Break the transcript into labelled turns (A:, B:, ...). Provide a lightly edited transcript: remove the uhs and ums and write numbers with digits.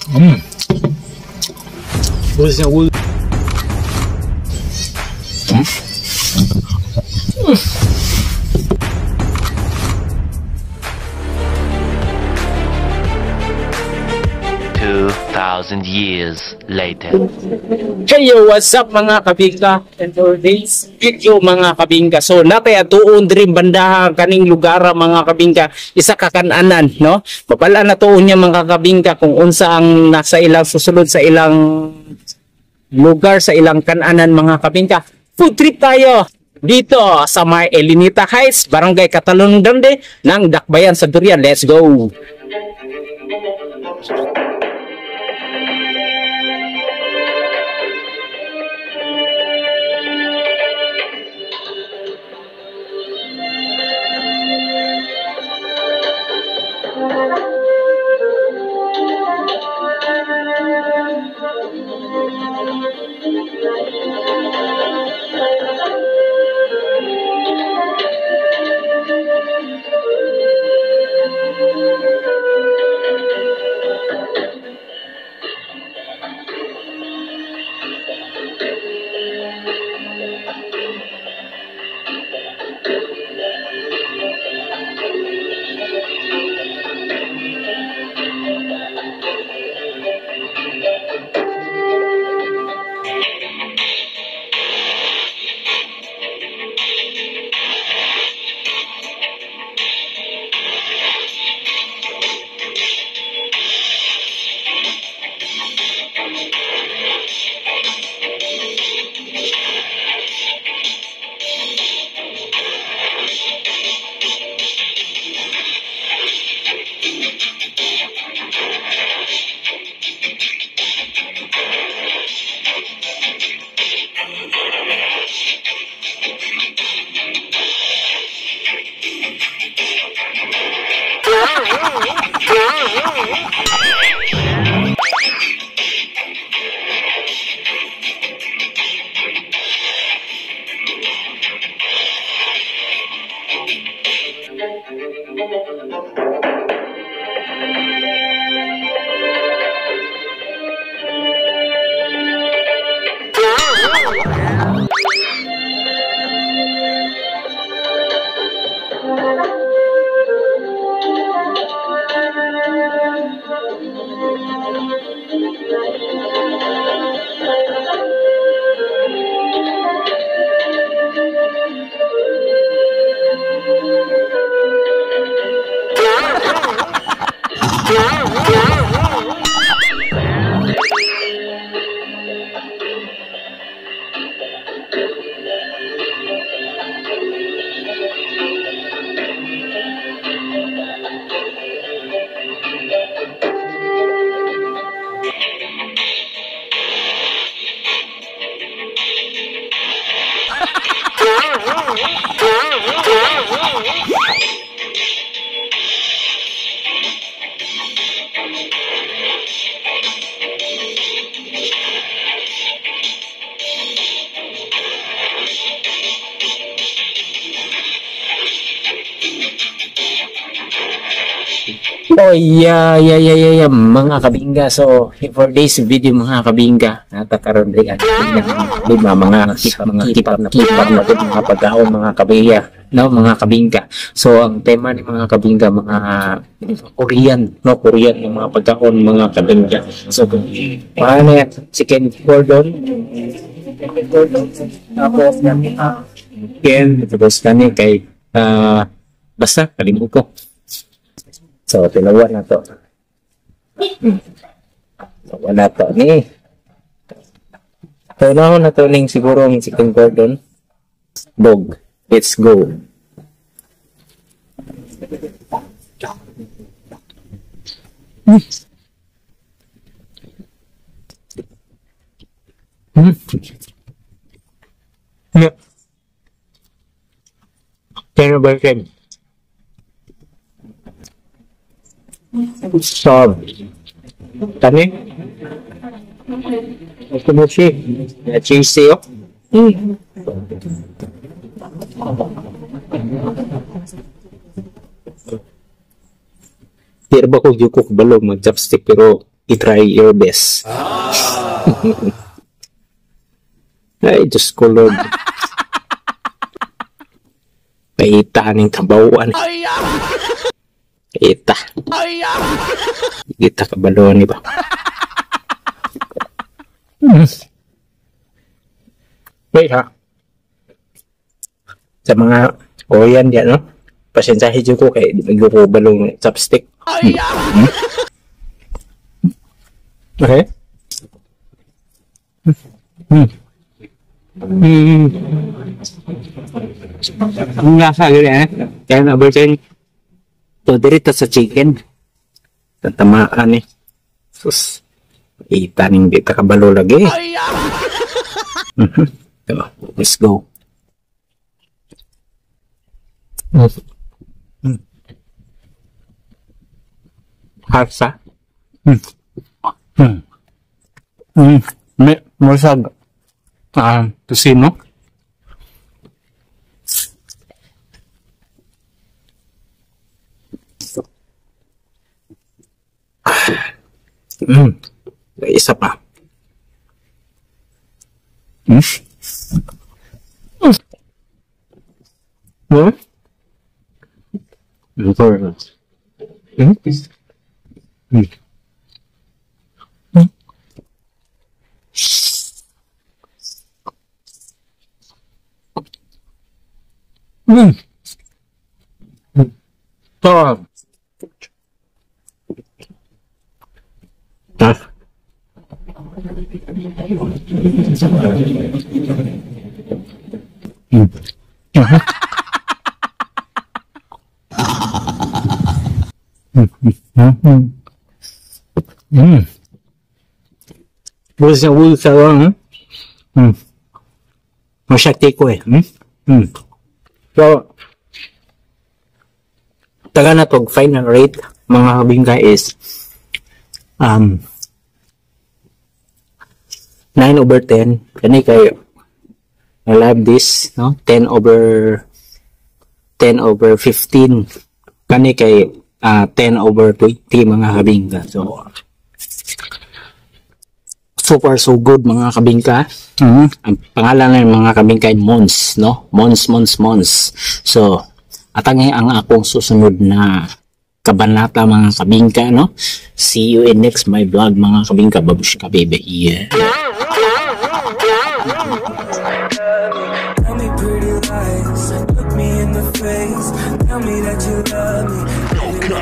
A: Busi.
B: 2,000 years later.
C: Hey yo, what's up mga kabingka? And for this video mga kabingka, so natay atuon diri bandaha kaning lugar mga kabingka, isa ka kananan, no? Babala na tuon niya mga kabingka kung unsa ang nasa ilang susulod sa ilang lugar, sa ilang kananan mga kabingka. Food trip tayo dito sa may Elenita Heights, Barangay Catalon Grande ng Dakbayan sa Durian. Let's go! Oh, yeah, mga kabingga. So, for this video mga kabingga, natakaroon rin ang lima mga kipap na kipap na mga pagkaon mga kabiya, no, mga kabingga. So, ang tema ni mga kabingga, mga Korean, no, Korean yung mga pagkaon mga kabingga. So, paano yan? Chicken cordon, tapos chicken, tapos kani kay basta kalimut ko. So, tilawa na to. Tilawa na to ni. So, na to ning siguro ang chicken cordon. Dog. Let's go. Yeah. 10 over 10. So, kani? Gusto mo siya? Cheesy, oh. Di ba ko yung balog mag-chopstick pero I-try your best. Ay, Diyos ko Lord. Paita ning kabawan. Ita. Kita kabalo ni ba? Wait ha. Sa mga Korean diyan, no? Pasensyahin jud ko kay di ko balong chopstick. Okay. Ang lasa gani eh. 10 over 10. So dirito sa chicken. Tatamaan eh. Sus. Ita ning di ta kabalo lagi. So, let's go. Harsa. Masag. Tosino. Isa pa. So, ah. Bulsa bulsa lang. Masyati ko eh. So, taga na to, final rate mga kabingka is 9 over 10. Kani kayo I love this, no? 10 over 15. Kani kay 10 over 20 mga kabingka. So, so far so good mga kabingka. Ang pangalan ng mga kabingka ay Mons, no? Mons, Mons, Mons. So, atangi ang akong susunod na kabanata mga kabingka, no? See you in next my vlog mga kabingka. Babushka baby. Yeah.
D: Tell me pretty lies, look me in the face, tell me that you love me.